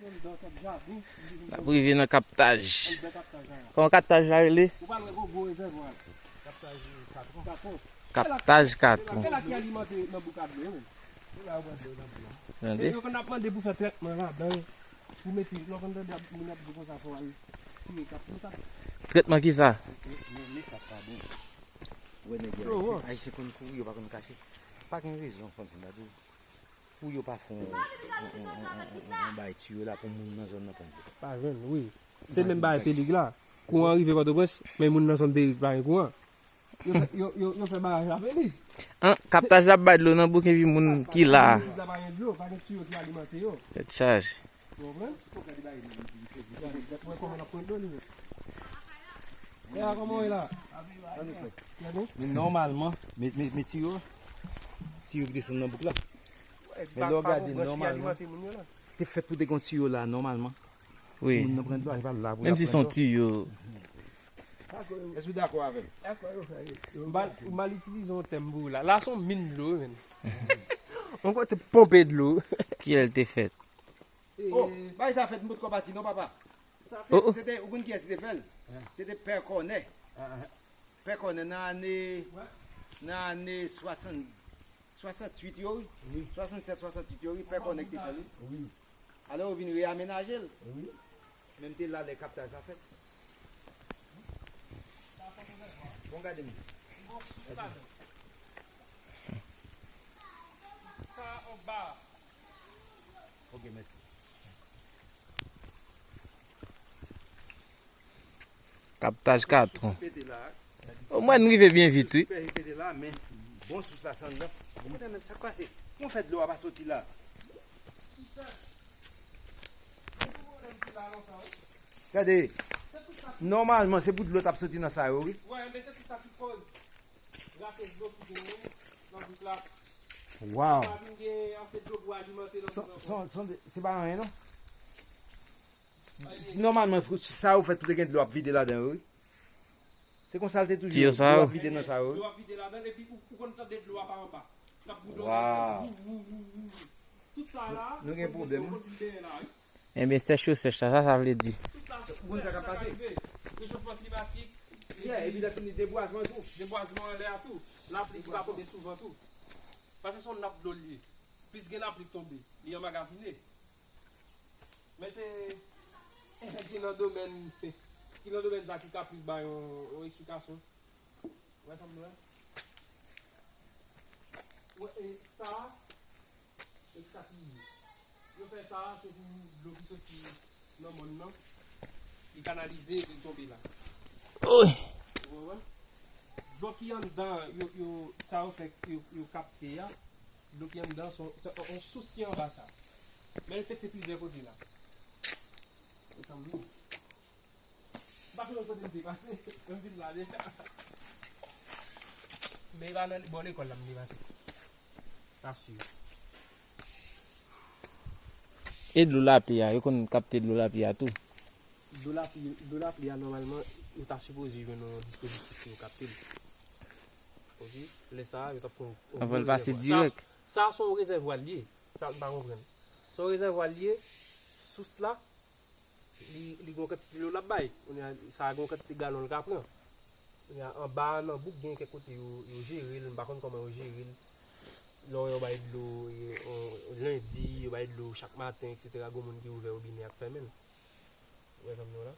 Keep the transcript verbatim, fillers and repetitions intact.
N ap rive nan kaptaj. Kòman kaptaj la rele? Kaptaj katwon. Kaptaj katwon. Tande? Trètman ki sa? Wè nèg yo, Ayisyen konn kouri, yo pa konn kache. Pa gen rezon, kòmsi m ta di w. Pou yo pa fè yon, yon, yon, yon, yon, yon, yon bay tiyo la pou moun nan zòn nan pran dlo. Pa jwenn, wi. Se menm bagay Pelig la. Kouran rive Pòtoprens, men moun nan zòn Pelig pa gen kouran. Yo fè, yo, yo, yo fè baraj la Pelig. An, kaptaj la ap bay dlo nan bouke epi moun ki la. Pelig la pa gen dlo, pa gen tiyo ki alimante yo. Tèt chaje. Ou konprann? Wè kòman l ap pran dlo li menm. Gade kòman w ye la. Gade. Men nòmalman, men, men, men tiyo, tiyo ki desann nan bouk la. Men lè w gade nòmalman, te fèt pou te gen tiyo la nòmalman. Wi. Moun nan pran dlo, se pa la pou l ap pran dlo. Menm si se yon tiyo. Èske w dakò avè m? M al, m al itilize yon tèm pou ou la. La se yon min dlo, wi, menm. Yon kote ponpe dlo. Kilè l te fèt? Oh, bagay sa fèt, m potko pati non, papa. Se, oh, oh, se te, ou konn kiyès ki te fè l? Se te Pè Kònè. Pè Kònè nan ane, nan ane swasann, swasanntuit yo, wi. Swasannsèt, swasanntuit yo, wi, Pè Kònè ki te fè l, wi. Alò, yo vin reyamenaje l. Wi. Men m te la lè kaptaj la fèt. Bon, gade m. Sa anba. Ok, mèsi. Kaptaj katwon. Omwen n rive byen vit, wi. Pèl pete la, men bon sous la san nan. Ou kontan menm sa k pase? Kon fè dlo a pa soti la? Gade, nòmalman se pou dlo t ap soti nan sa yo, wi. Wè, men se tout sa ki koz rate dlo ki genyen nan bouk la. Waw. Pa vin gen ase dlo pou alimante nan bouk la. Se pa anyen, non. Nòmalman, pou sa yo fèt pou te gen dlo ap vide ladan yo, wi. Se konsa l te toujou ye. Dlo ap vide nan sa yo, wi. Dlo ap vide ladan l, epi ou, ou konn tande dlo a pa anba. L ap boudone. Waw. Wou, wou, wou, wou. Tout sa la, nou gen pwoblèm, wi. Enben, sèch yo sèch la, sa sa vle di? Tout sa, ou konn sa k ap pase? Rechofman klimatik, yeah, epi lè fini, debwazman tou. Debwazman anlè a tou. Lapli ki pa tonbe souvan tou. Paske se yon nap dlo l ye. Plis gen lapli k tonbe, li anmagazine. Men se ki nan domèn, ki nan domèn sa ki ka plis ba yon, yon eksplikasyon. Ou wè sa m di w la? Ou wè, e, sa, e sa ki, yo fè sa, se pou dlo ki soti nan mòn nan, li kanalize, epi l tonbe la. Ou konprann? Dlo ki anndan, yo, yo, sa yo fè, yo, yo kapte a, dlo ki anndan, se yon, se yon sous ki anba sa. Men l pete plizyè kote la. E sa m di w. M pa konnen kote m te pase, men m vin la deja. Men e pa nan bò lekòl la m te pase. Sa si. E dlo lapli a, yo konn kapte dlo lapli a tou? Dlo lapli, dlo lapli a, nòmalman, yo ta sipoze jwenn yon dispozitif pou yo kapte l. Ok? Lè sa a, yo t ap fè yon, yon gwo rezèvwa. Anvan l pase dirèk. Sa, sa se yon rezèvwa l ye. Sa m pa konprann. Se yon rezèvwa l ye, sous la, li, li gen yon kantite dlo l ap bay. Kounye a, sa a gen yon kantite galon l ka pran. Kounye a, anba a, nan bouk, gen kèk kote yo, yo jere l, m pa konn kòman yo jere l. Lè yo bay dlo, e, on, lendi, yo bay dlo chak maten, etsetera. Gen moun ki ouvè wobinè ak fèmen l. Ou wè sa m di w la?